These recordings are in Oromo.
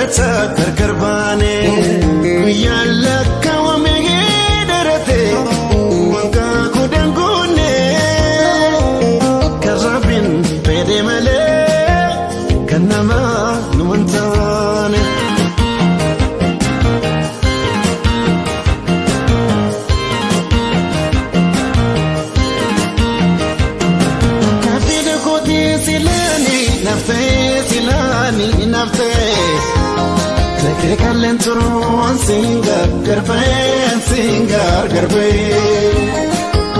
jecha gargar baane guyyaan lakkaawame dheerate waggaa 10 guunne kan Rabbiin fedhe malee kan namaa nu hin taane. Naftee kalleen turuun siin gargar ba'ee siin gargar ba'ee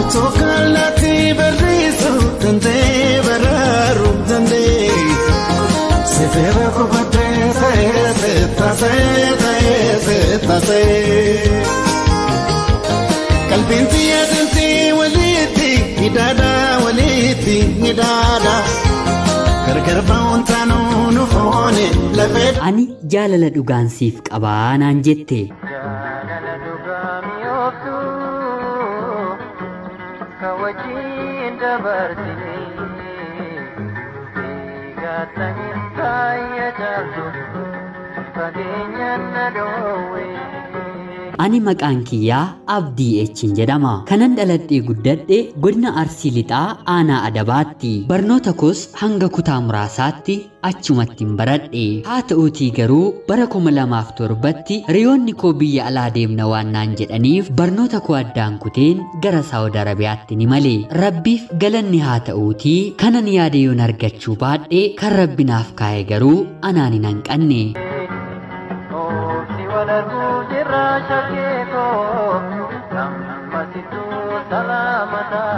otoo kallattii barreessu danda'ee baraaruu danda'ee sifeera qubadhee ta'ee taasee ta'ee taasee qalbiin xiyyeetintii walitti hidhaadhaa walitti hidhaadhaa. Gargar ba'uun taanuu nu foone lafee. Ani jaalala dhugaan siif qabaa naan jette. Jaalala dhugaa mi'ooftu ka wajjin dabarsine eegattaniif baay'ee caaltu fageenyaan na dhoowwe. Ani maqaan kiyyaa Abdii Eechin jedhama. Kanan dhaladhee guddadhe godina Arsii Lixaa aanaa Adabaatti. Barnoota koos hanga kutaa muraasaatti achumatti hin baradhe. Haa ta'uutii garuu bara 2007tti hiriyoonni koo biyya alaa deemna waan naan jedhaniif barnoota koo addaan kuteen gara Saawud Arabiyaatti ni male. Rabbiif galanni haa ta'uutii kanan yaade yoon argachuu baadhe kan Rabbi naaf kaa'e garuu anaan hin hanqanne. Obsi wal arguu jirra shakkee koo gammachiisu salaamataa.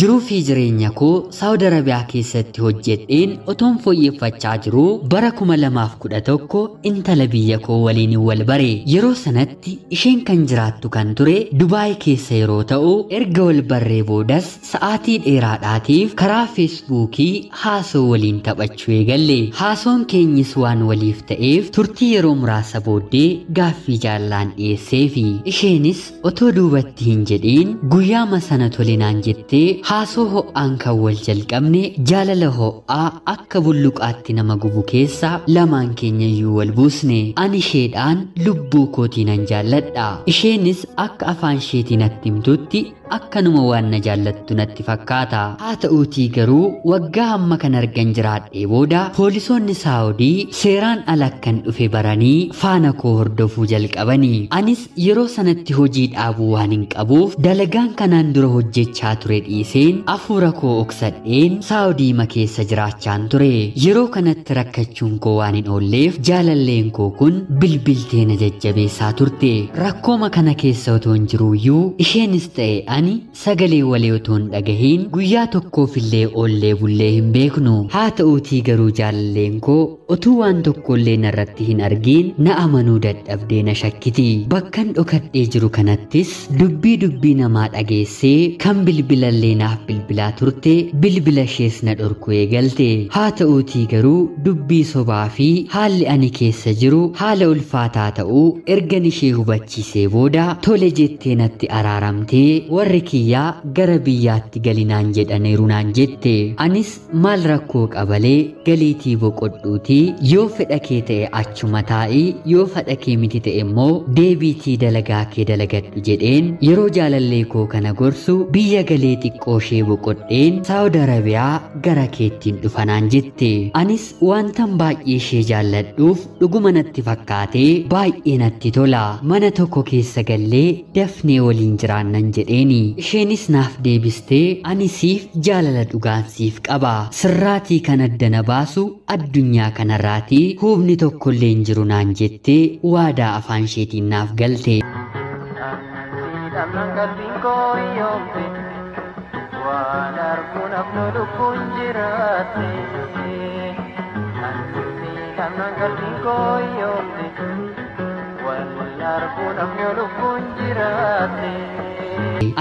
Jiruu fi jireenya koo Saawud Arabiyaa keessatti hojjedheen otoon fooyyeffachaa jiruu bara 2011 intala biyya koo waliin wal bare. Yeroo sanatti isheen kan jiraattu kan ture Dubaay keessa yeroo ta'u erga wal barree boodas sa'aatii dheeraadhaatiif karaa Feesbuukii haasoo waliin taphachuu eegalle. Haasoon keenyis waan waliif ta'eef turtii yeroo muraasa booddee gaaffii jaalalaan dhiyeesseefi isheenis otoo duubatti hin jedhiin guyyaama sana tole naan jettee haasoo ho'aan kan wal jalqabne jaalala ho'aa akka bulluqaatti nama gubu keessa lamaan keenya iyyuu wal buusne. Ani isheedhaan lubbuu kootii nan jaalladha. Isheenis akka afaan isheetii natti himtutti akkanuma waan na jaallattu natti fakkaata. Haa ta'uutii garuu waggaa hamma kan argan jiraadhee booda poolisoonni Saawudii seeraan ala akkan dhufe baranii faana koo hordofuu jalqabanii. Anis yeroo sanatti hojii dhaabuu waan hin qabuuf dalagaan kanaan dura hojjechaa ture dhiiseen hafuura koo oksadheen Saawudiima keessa jiraachaan ture. Yeroo kanatti rakkachuun koo waan hin oolleef jaalalleen koo kun bilbiltee na jajjabeessaa turte. Rakkooma kana keessa otoo hin jiruuyyuu isheenis ta'e ani sagalee walee otoo hin dhagahiin guyyaa tokkoofillee oollee bullee hin beeknu. Haa ta'uutii garuu jaalalleen koo otuu waan tokkollee narratti hin argiin na amanuu dadhabdee na shakkiti. Bakkan dhokadhee jiru kanattis dubbii dubbii namaa dhageessee kan bilbilallee naaf bilbilaa turte bilbila ishees na dhorkuu eegalte. Haa ta'uutii garuu dubbii sobaa fi haalli ani keessa jiru haala ulfaataa ta'uu ergan ishee hubachiisee booda tole jettee natti araaramtee warri kiyyaa gara biyyaatti galinaan jedhaniiru naan jette. Anis maal rakkoo qabalee galiitii boqodhuutii yoo fedha kee ta'e achuma taa'ii yoo fedha kee miti ta'e immoo deebiitii dalagaa kee dalagadhu jedheen yeroo jaalallee koo kana gorsu biyya galee xiqqoo ishee boqodheen Saawud Arabiyaa gara keettiin dhufanaan jette. Anis wantan baay'ee ishee jaalladhuuf dhuguma natti fakkaatee baay'ee natti tola. Mana tokko keessa gallee dafnee waliin jiraannan jedheeni. Isheenis naaf deebistee ani siif jaalala dhugaan siif qaba. Sirraatii kan adda na baasu addunyaa kanarraatii hubni tokkollee hin jiru naan jettee waadaa afaan isheetiin naaf galte. Ansi dhamnaan qalbiin koo hiyyoomte waan arguun hafnu lubbuun jiraatte. Ansi dhamnaan qalbiin koo hiyyoomte waan arguun hafnu lubbuun jiraatte.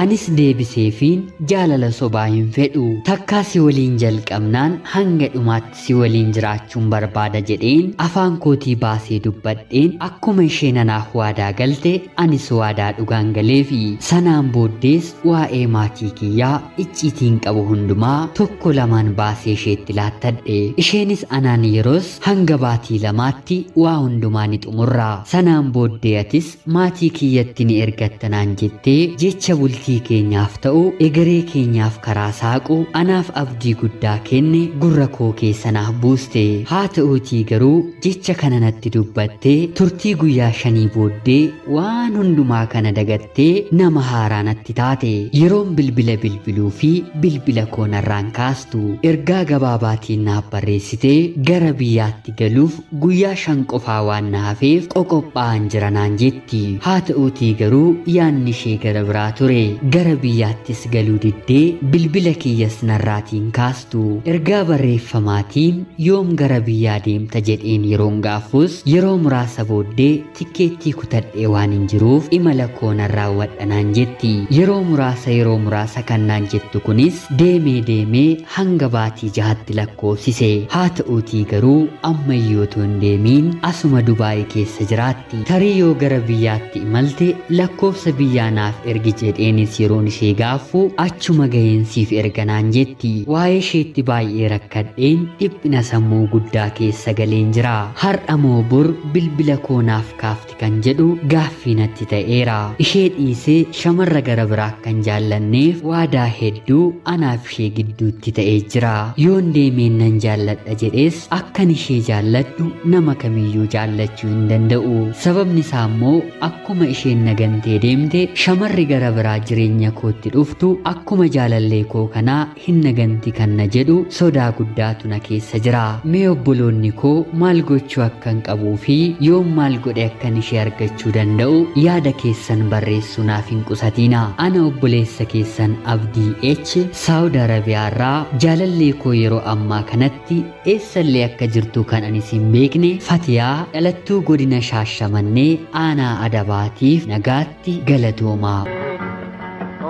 Anis deebiseefiin jaalala sobaa hin fedhu, takkaa si waliin jalqabnaan hanga dhumaatti si waliin jiraachuun barbaada jedheen afaan kootii baasee dubbadheen akkuma isheen anaaf waadaa galte anis waadaa dhugaan galeefi. Sanaan booddees waa'ee maatii kiyyaa icciitiin qabu hundumaa tokko lamaan baasee isheetti laattadhe. Isheenis anaan yeroos hanga baatii 2tti waa hundumaa ni xumurra, sanaan booddee atis maatii kiyyatti ni ergatta naan jettee jecha bultii keenyaaf ta'u egeree keenyaaf karaa saaqu anaaf abdii guddaa kenne gurra koo keessa naaf buuste. Haa ta'uutii garuu jecha kana natti dubbattee turtii guyyaa 5 booddee waan hundumaa kana dagattee nama haaraa natti taate. Yeroon bilbila bilbiluu fi bilbila koo narraan kaastu ergaa gabaabaatiin naaf barreessitee gara biyyaatti galuuf guyyaa 5 qofaa waan na hafeef qoqophaa'an jira naan jetti. Haa ta'uutii garuu yaanni ishee gara biraa ture. Gara biyyaattis galuu diddee bilbila kiyyas narraatiin kaastu. Ergaa barreeffamaatiin yoom gara biyyaa deemta jedheen yeroon gaafus yeroo muraasa booddee tikkeettii kutadhee waan hin jiruuf imala koo narraa wadhanaan jetti. Yeroo muraasa kan naan jettu kunis deemee deemee hanga baatii 6tti lakkoofsise. Haa ta'uutii garuu ammayyuu otoo hin deemiin asuma Dubaay keessa jiraatti. Tarii yoo gara biyyaatti imalte lakkoofsa biyyaa naaf ergi jedheenis yeroon ishee gaaffu achuma ga'eensiif erganaan jetti. Waa'ee isheetti baay'ee rakkadheen dhiphina sammuu guddaa keessa galeen jira. Har'a moo bor bilbila koo naaf kaafti kan jedhu gaaffii natti ta'eera. Ishee dhiisee shamarra gara biraa kan jaallanneef waadaa hedduu anaaf ishee gidduutti ta'ee jira. Yoon deemeen nan jaalladha jedhees akkan ishee jaalladhu nama kamiyyuu jaallachuu hin danda'u. Sababni isaa immoo akkuma isheen nagantee deemte shamarri gara biraa jireenya kootti dhuftu akkuma jaalallee koo kanaa hin naganti kan na jedhu sodaa guddaatu na keessa jira. Mee obboloonni koo maal gochuu akkan qabuu fi yoom maal godhe akkan ishee argachuu danda'u yaada keessan barreessuu naaf hin qusatiina. Ana obboleessa keessan Abdii H Saawud Arabiyaa irraa jaalallee koo yeroo ammaa kanatti eessallee akka jirtu kan ani hin beekne Fatiyaa dhalattuu godina Shaashamannee aanaa Adabaatiif nagaatti galatoomaa.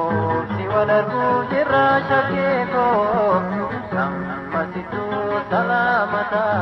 Obsi wal arguu jirra shakkee koo gammasituu salaamataa.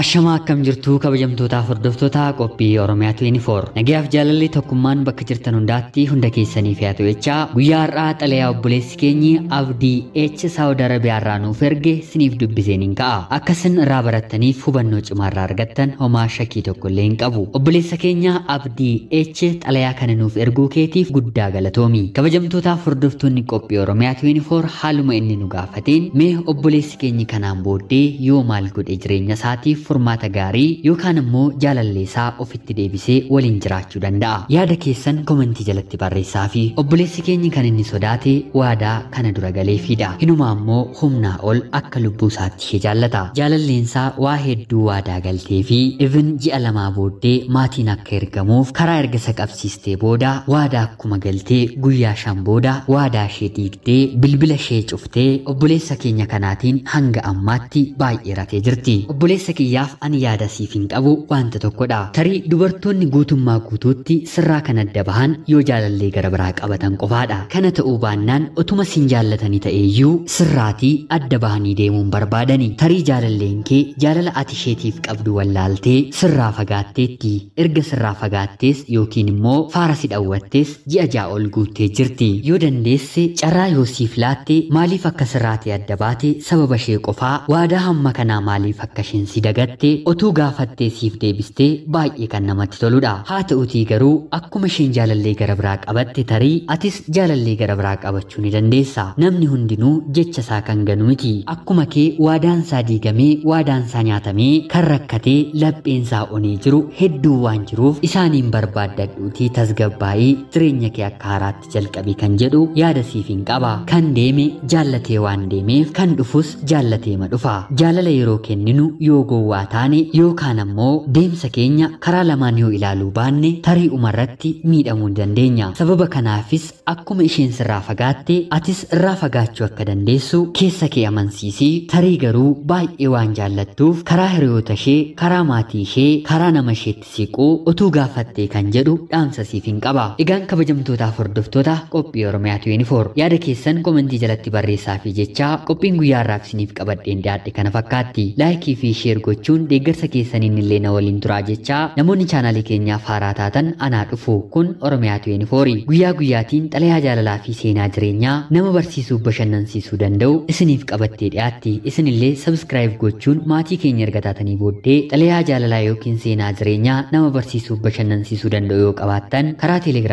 Ashamaa akkam jirtuu kabajamtootaaf hordoftoota qophii Oromiyaa 24. Nagayaaf jaalalli tokkummaan bakka jirtan hundaatti hunda keessaniif haa ta'u jechaa guyyaa har'aa xalayaa obboleessi keenyi Abdii H Saawud Arabiyaa irraa nuuf erge siniif dubbiseen hin ka'a. Akka isin irraa barattaniif hubannoo cimaa irraa argattan homaa shakkii tokko illee hin qabu. Obboleessa keenya Abdii H xalayaa kana nuuf erguu keetiif guddaa galatoomi. Kabajamtootaaf hordoftoonni qophii Oromiyaa 24 haaluma inni nu gaafateen mee obboleessi keenyi kanaan booddee yoo maal godhe jireenya isaatiif furmaata gaarii yookaan immoo jaalalleesaa ofitti deebisee waliin jiraachuu danda'a. Yaada keessan komentii jalatti barreessaa fi obboleessi keenyi kan inni sodaate waadaa kana dura galeefidha. Hinuma ammoo humnaa ol akka lubbuu isaatti ishee jaallata. Jaalalleensaa waa hedduu waadaa galtee fi even ji'a 2 booddee maatiin akka ergamuuf karaa erga isa qabsiistee booda waadaa akkuma galtee guyyaa 5 booda waadaa ishee diigdee bilbila ishee cuftee obboleessa keenya kanaatiin hanga ammaatti baay'ee ratee jirti. Obboleessa kiyyaaf ani yaada siif hin qabu wanta tokkodha. Tarii dubartoonni guutummaa guutuutti sirraa kan adda bahan yoo jaalallee gara biraa qabatan qofaadha. Kana ta'uu baannaan otuma sin jaallatanii ta'eeyyuu sirraatii adda bahanii deemuun barbaadani. Tarii jaalalleen kee jaalala ati isheetiif qabdu wallaaltee sirraa fagaatteetti. Erga sirraa fagaattees yookiin immoo faara si dhawwattees ji'a 6 ol guuttee jirti. Yoo dandeesse carraa yoo siif laatte maaliif akka sirraatii adda baate sababa ishee qofaa waadaa hamma kanaa maaliif akka isheen si dagatte otuu gaafattee siif deebistee baay'ee kan namatti toludha. Haa ta'utii garuu akkuma isheen jaalallee gara biraa qabatte tarii atis jaalallee gara biraa qabachuu ni dandeessa. Namni hundinuu jecha isaa kan ganu miti. Akkuma kee waadaan isaa diigamee waadaan isaa nyaatamee kan rakkatee lapheen isaa onee jiru hedduu waan jiruuf isaaniin barbaaddadhuutii tasgabbaa'ii jireenya kee akka haaraatti jalqabii kan jedhu yaada siif hin qaba. Kan deeme jaallatee waan deemeef kan dhufus jaallatee ma dhufa. Jaalala yeroo kenninu yoo gowwaa gowwaa taane yookaan ammoo deemsa keenya karaa lamaan yoo ilaaluu baanne tarii umarratti miidhamuu ni dandeenya. Sababa kanaafis akkuma isheen sirraa fagaatte atis irraa fagaachuu akka dandeessu keessa kee amansiisii. Tarii garuu baay'ee waan jaallattuuf karaa hiriyoota ishee, karaa maatii ishee, karaa nama isheetti siquu utuu gaafattee kan jedhu dhaamsa siif hin qaba. Egaan kabajamtootaaf hordoftoota qophii Oromiyaa 24 yaada keessan komentii jalatti barreessaa fi jechaa qophiin guyyaa har'aaf isiniif qabadheen dhiyaadhe kana fakkaatti. Laayikii fi sheer gochuun deeggarsa keessaniin illee na waliin turaa jechaa namoonni chaanaalii keenyaaf haaraa taatan anaa dhufu. Kun Oromiyaa 24 guyyaa guyyaatiin xalayaa jaalalaa fi seenaa jireenyaa nama barsiisuuf bashannansiisuu danda'u isiniif qabattee dhiyaatti. Isinillee sabskiraayib gochuun maatii keenya erga taatanii booddee xalayaa jaalalaa yookiin seenaa jireenyaa nama barsiisuuf bashannansiisuu danda'u yoo qabaattan karaa teelegiraam